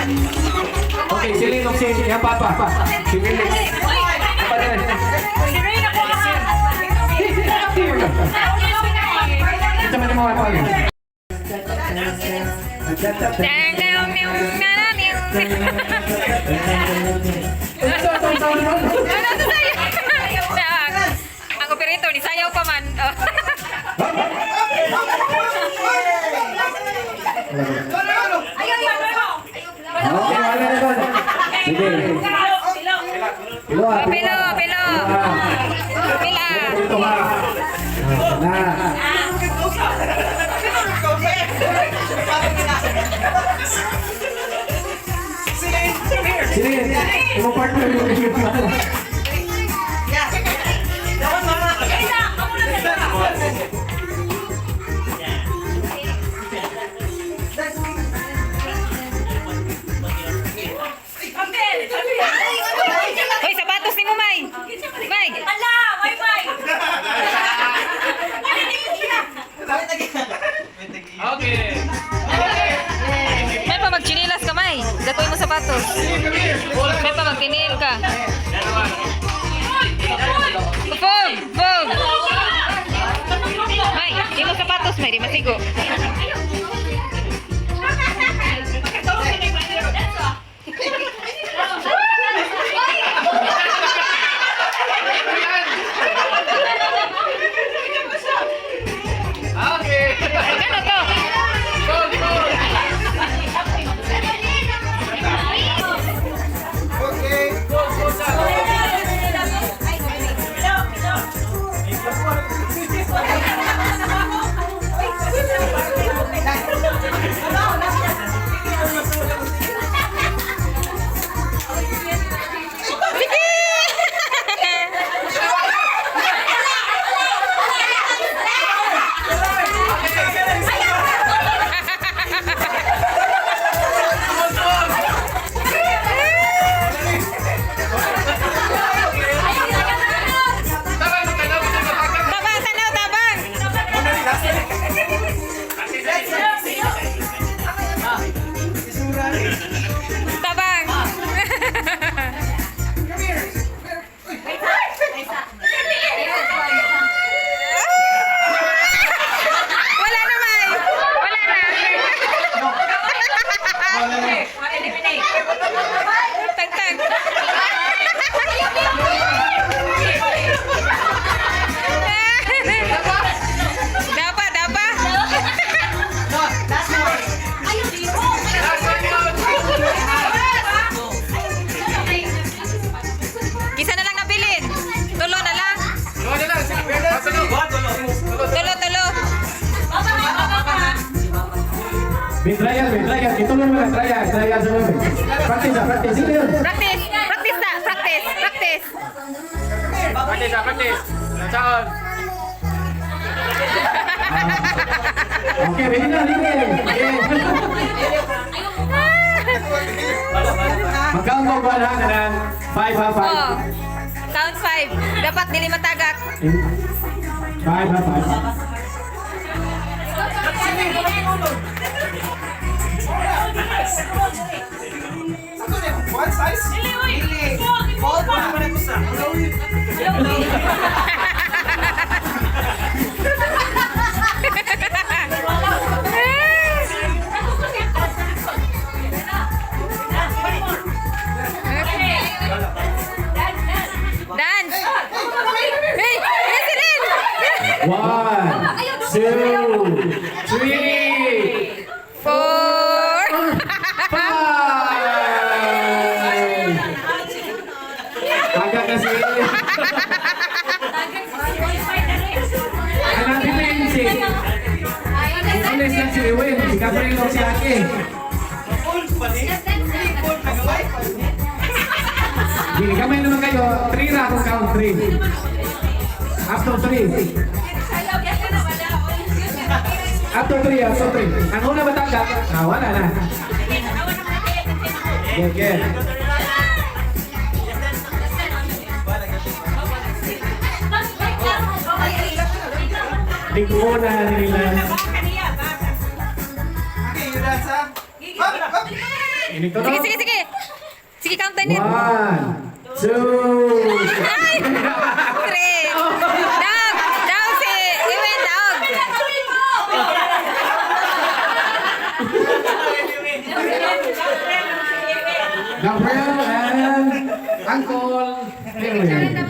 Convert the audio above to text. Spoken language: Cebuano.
Okay, si Lin, si iyang papa. Si Felix. Papa na. Si Rain ako ha. Ito man yung mga ano. Dang, dang, dang, dang, dang. Ano to sa'yo? Ang operator ni sayaw pa man. Oh. Okay, wala na doon. Sige. Pilo, ah, Pilo, pilo. Pila. Ito ha. Ah, na. Sige, imo partner mo. Hoy, sapatos ni mo, May. May. Ala, bye bye. Okay. May pa magchinilas ka, May. Gatoy mo sapatos. May pa magtinil ka. Fog! Fog! May, di mo sapatos, May. Di masigo. Okay. Ano to? Go, go. Okay. Go, go, sa. Tabang, tanaw, tanaw, tanaw. Tabang, tanaw, tabang! Tabang! Wala na, May! Wala na! Tagtag! Dapa, dapa! Last one yun. Isa na lang nabilin. Tulo na lang. Tulo na lang. Sige, tulo. Tulo, tulo. Bin trial, bin trial. Ituloy mo lang, trial, trial sa mga. Practice ah, practice. Sige yun. Practice. Practice na. Practice. Practice. Practice, ah, practice. Saan? Okay, ready na, ready. Okay. Magkano ba na ng 5 ha, 5? Oh. Count 5. Dapat dili matagak. 5 ha, 5. One size? Dance. Hey, President. 1, 2, 3, 4. 5! Aga kasi. Hanapin na yun si... Ulis lang si Win. Si Gabriel o si Ake. Gini, kamay naman kayo. 3 na akong count. 3. Up to 3. Up to 3, up to 3. Ang una matanggap, ah, wala na. Okay, okay. Tingnan na nila. Okay, you dance, ha? Up, up. Inig to. Sige, sige, sige. Sige, count na nit. One, two. Ay! Three. Dog! Dog si Iwen, dog. Gabriel and Uncle Erwin.